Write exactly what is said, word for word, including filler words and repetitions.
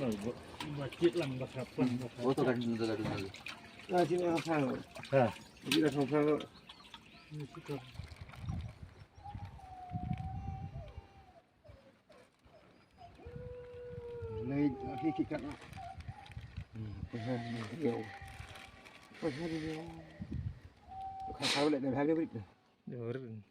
Ba, ba, cit lang ba kap, ba kap. Oh, to kan, to kan, to kan. Ah, sini apa? Ha. Sini dah apa? Lai, ah, ki, ki, kat, ah. Hmm, pesan ni, yo. Pesan ni, yo. Bukan kau lek dah habis beri. Dah beri.